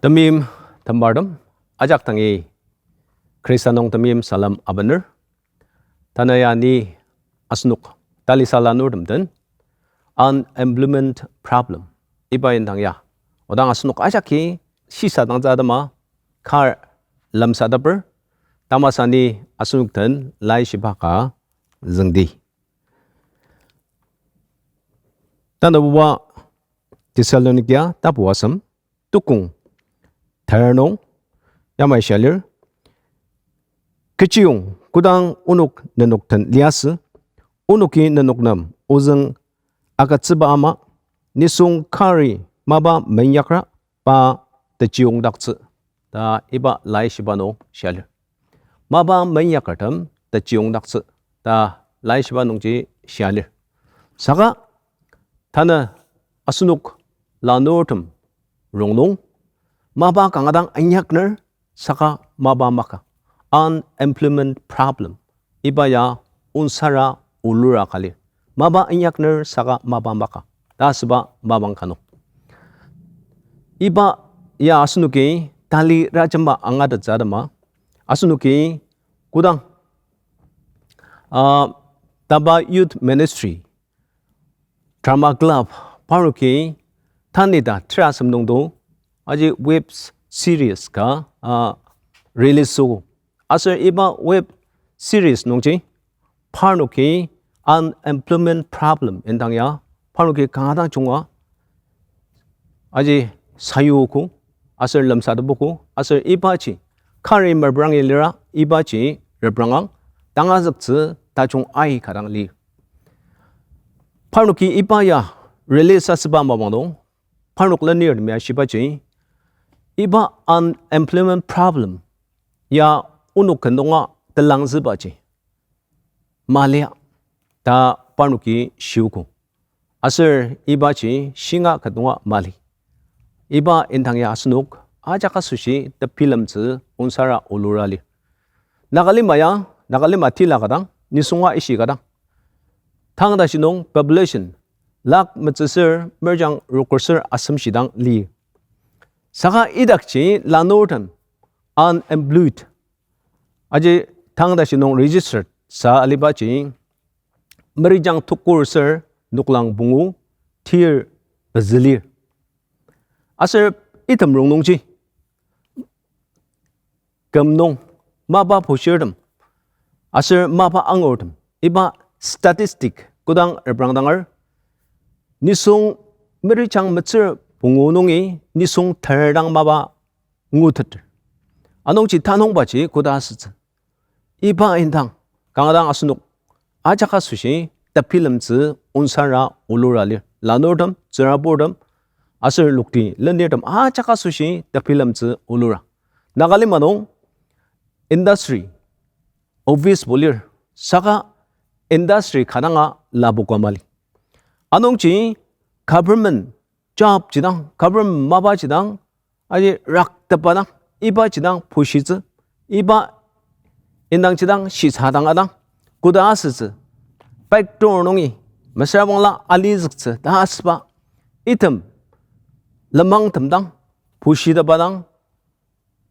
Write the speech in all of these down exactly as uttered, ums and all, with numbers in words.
Temeim tembartem, ajak dangi Khrista nung temeim salem abener. Tanü ya ni asenok talisa lanurtem den unemployment problem iba indang ya, odang asenok ajaki shisadangtsü atema kar lemsateper, tamasa ni asenok den laishiba ka züngdi. Tanabuba Thessalonika tapu asem, tukong ter nung yamai shia lir: Kechiyong kodang onok nenok den liasü, onoki nenok nem ozüng agütsüba ama, nisung kari mapa meinyakra pa techiyongdaktsü, ta iba laishiba nung shia lir. Mapa meinyakertem techiyongdaktsü, ta laishiba nungji shia lir. Saka tanü asenok lanurtem rongnung mapa kanga dang inyakner saka mapa maka, unemployment problem, iba ya onsara olura ka lir. Mapa inyakner saka mapa maka ta asüba mapang ka nung, iba ya asenoki tali rajemba angatettsü atema, asenoki kodang, ah, Taba Youth Ministry, Drama Club, parnoki tanü ita tera asem nungdo, aji web series ka, ah, release süogo. Aser iba web series nungji parnoki unemployment problem indang ya, parnoki kanga dang junga aji sayuogo, aser lemsatepoko, aser ibaji kari meprangi lira ibaji reprangang, tangazüktsü tajung aika dang lir. Parnoki iba ya release asüba mapang nung, parnok lenirtemi ashibaji, iba unemployment problem ya onok ken nunga telangzübaji malia ta parnoki shiogo. Aser ibaji shinga ket nunga mali. Iba indang ya asenok ajak asoshi tebilemtsü onsara olura lir. Nagalima ya, Nagalima tila ka dang, nisunga ishi ka dang, tang tashi nung population lak metsüsür merjang rokerser asem shidang lir. Saka idakji lanurtem unemployed, aji tang tashi nung registered sa alibaji, merijang tukur ser noklang pungu tir pezü lir. Aser item rongnungji küm nung mapa pushirtem aser mapa angurtem, iba statistic kodang reprangdanger, nisung merijang metsür pungu nungi nisung ter dang mapa nguteter. Anungji tanungbaji koda asütsü? Iba indang kanga dang asenok ajak asoshi tebilemtsü onsara olura lir. Lanurtem, tsüraburtem, aser lokti lenirtem ajak asoshi tebilemtsü olura. Nagalima nung industry, officebo lir, saka industry ka danga lapoka mali. Anungji government jobji dang, government mapaji dang, aji raktepa dang, ibaji dang pushitsü, iba indangji dang shisadang adang, koda asütsü? Backdoor nungi mesüra bangla alizüktsü ta asüba item lenmangtem dang pushitepa dang,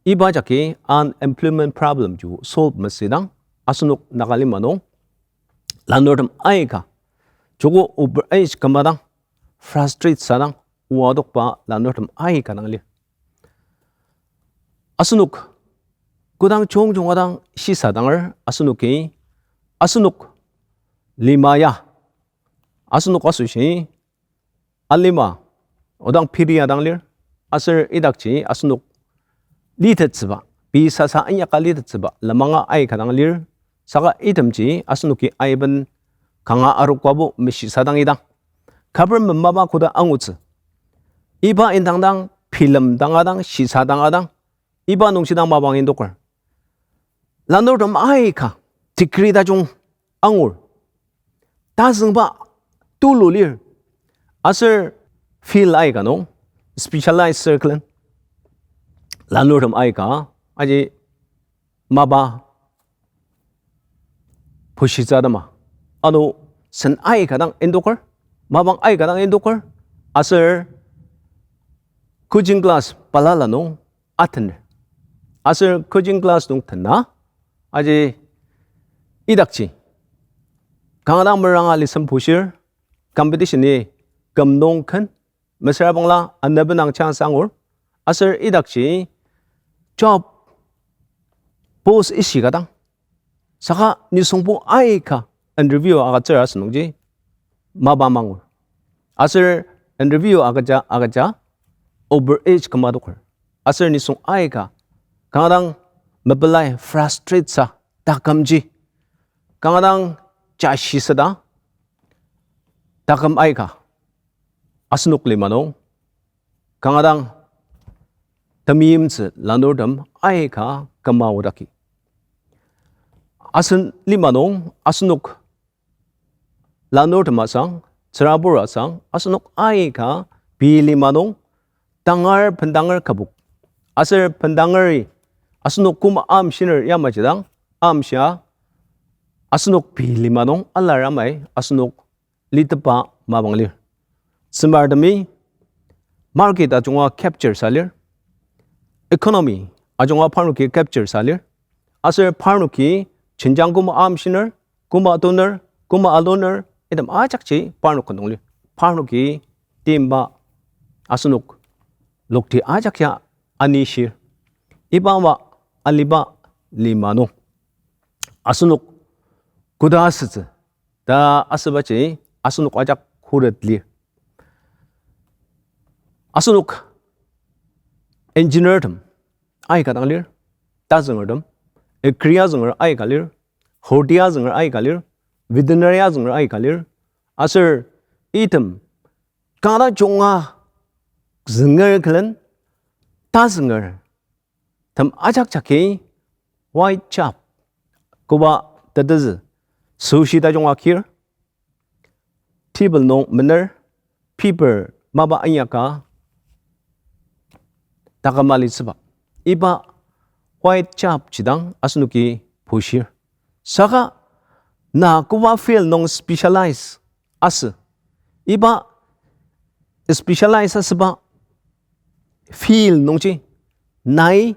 iba jagi unemployment problem ji solve masüdang, asenok Nagalima nung lanurtem aika joko over age kümadang, frustrate sadang, oa adokba lanurtem aika dang lir. Asenok kodang jungjunga dang shisadanger, asenoki, asenok lima ya, asenok asoshi alima, odang piri ya dang lir, aser idakji asenok litettsüba, pei sasa inyaka litettsüba lenmanga aika dang lir. Saka itemji asenoki aiben kanga arokabo meshisadang idang, government mapa koda angutsü? Iba indang dang bilemdang adang, shisadang adang, iba nungji dang mapang indoker? Lanurtem aika degree tajung angur, tazüngba tulu lir, aser field aika nung specialize circle lanurtem aika aji mapa pushitsü atema, ano sen aika dang indoker, mapang aika dang indoker, aser coaching class balala nung atener. Aser coaching class nung tena, aji idakji kanga dang meranga lisem bushir, competition-i küm nung ken, mesüra bangla anebenang chance angur, aser idakji job post ishika dang. Saka nisungbo aika interview agütsür asünungji mapa mangur. Aser interview agüja agüja over age küma adoker. Aser nisung aika kanga dang mepelai frustrate sa takümji, kanga dang jashisüda taküm aika asenok lima nung kanga dang temeimtsü lanurtem aika küma odaki. Asen lima nung asenok lanurtem asang, tsürabur asang, asenok aika pei lima nung tangar bendanger kübok. Aser bendangeri asenok koma amshiner yamaji dang amshia asenok pei lima nung alar amai asenok litepa mapang lir. Tsümartemi market ajunga capture sa lir. Economy ajunga parnoki capture sa lir. Aser parnoki jenjang koma amshiner, koma toner, koma aloner, item ajakji parnok kü nung lir. Parnoki timba asenok lokti ajak ya anishir. Iba ama aliba lima nung asenok koda asütsü ta asübaji asenok ajak khuret lir. Asenok engineer tem aika dang lir, tazüngertem, agri azünger aika lir, horti azünger aika lir, veterinary azünger aika lir, aser item kanga junga zünger külen tazünger tem ajak jagi white job koba tetezü süshi tajung akir, table nung mener, paper mapa inyaka taküm alitsüba. Iba white job ji dang asenoki bushir. Saka na koba field nung specialize asü, iba specialize asüba field nungji nai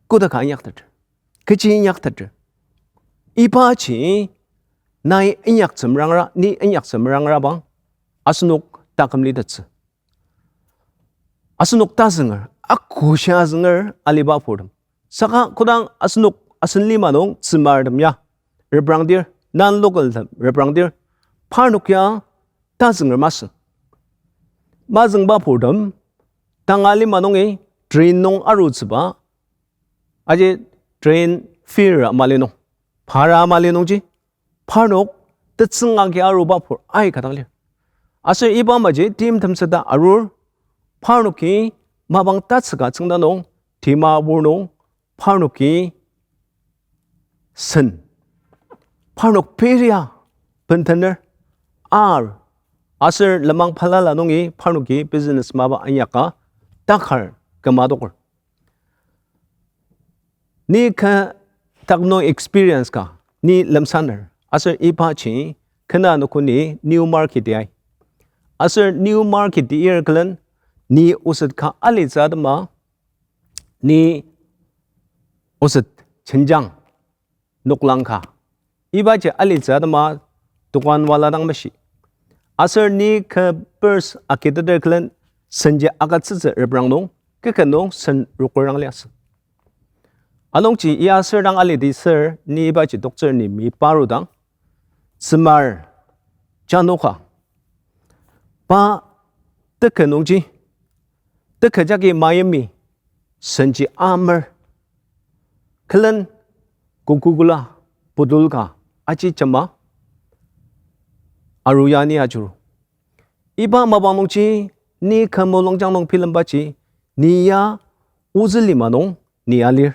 kodaka inyakteter, kechi inyakteter, ibaji nai inyaktsü merangra, ni inyaktsü merangra bang asenok taküm litettsü. Asenok tazünger, akoshia zünger aliba purtem. Saka kodang asenok asen lima nung tsümartem ya reprangdir, non-local tem reprangdir, parnok ya tazünger masü. Mazüngba purtem, tanga lima nungi train nung arutsüba, aji train fare mali nung, para mali nungji, parnok tetsüng agi aruba pur aika dang lir. Aser iba amaji timtem süda arur, parnoki mapang tatsüka tsüngda nung, Dimapur nung, parnoki sen, parnok peria bentener ar, aser lenmang balala nungi parnoki business mapa inyaka takar küma adoker. Ni kü taküm nung experience ka, ni lemsaner, aser ibaji kena nokoni new market ai. Aser new market ir külen ni oset ka alitsü atema, ni oset jenjang noklang ka, ibaji alitsü atema dokan wala dang mashi. Aser ni kü purse agiteter külen senji agütsütsü reprang nung, kü kü nung sen rokorang liasü. Anungji ya aser dang aliti ser ni ibaji toktsür ni mi parudang, tsümar jano ka, pa teka nungji, teka jagi mayimi senji amer, külen Coca-Cola bottle ka aji jema aru ya ni ajuru. Iba mapang nungji ni kü mulungjang nung bilembaji, ni ya ozü lima nung ni ya lir,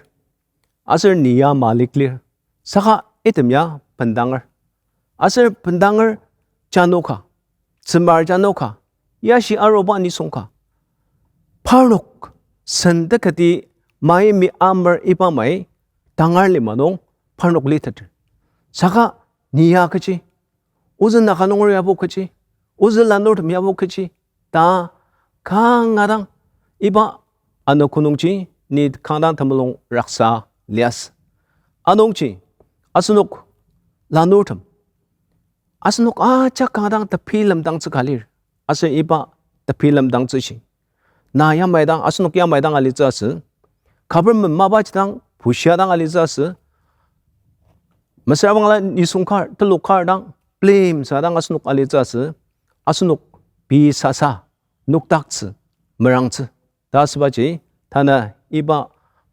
aser ni ya malik lir. Saka item ya bendanger. Aser bendanger jano ka, tsümar jano ka, yashi aruba nisung ka, parnok sen tekati mayimi amer iba mai tangar lima nung parnok liteter. Saka ni ya kechi, ozü Naga nunger yabo kechi, ozü lanurtem yabo kechi ta kanga dang iba anogo nungji ni kanga dang temulung raksa liasü. Anungji asenok lanurtem, asenok ajak kanga dang tepi lemdangtsü ka lir. Aser iba tepi lemdangtsüshi na yamai dang, asenok yamai dang alitsü asü. Government mapaji dang, bushia dang alitsü asü. Mesüra bangla nisung kar, telok kar dang, blame sa dang asenok alitsü asü. Asenok pei sasa nokdaktsü, merangtsü ta asübaji, tanü iba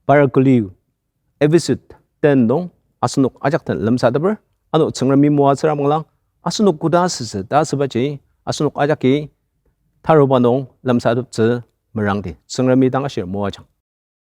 Paraguli episode ten nung asenok ajak den lemsateper, ano Tsüngremi moatsüra bangla asenok koda asütsü ta asübaji, asenok ajaki taruba nung lemsateptsü merangdi. Tsüngremi dang ashir moajang.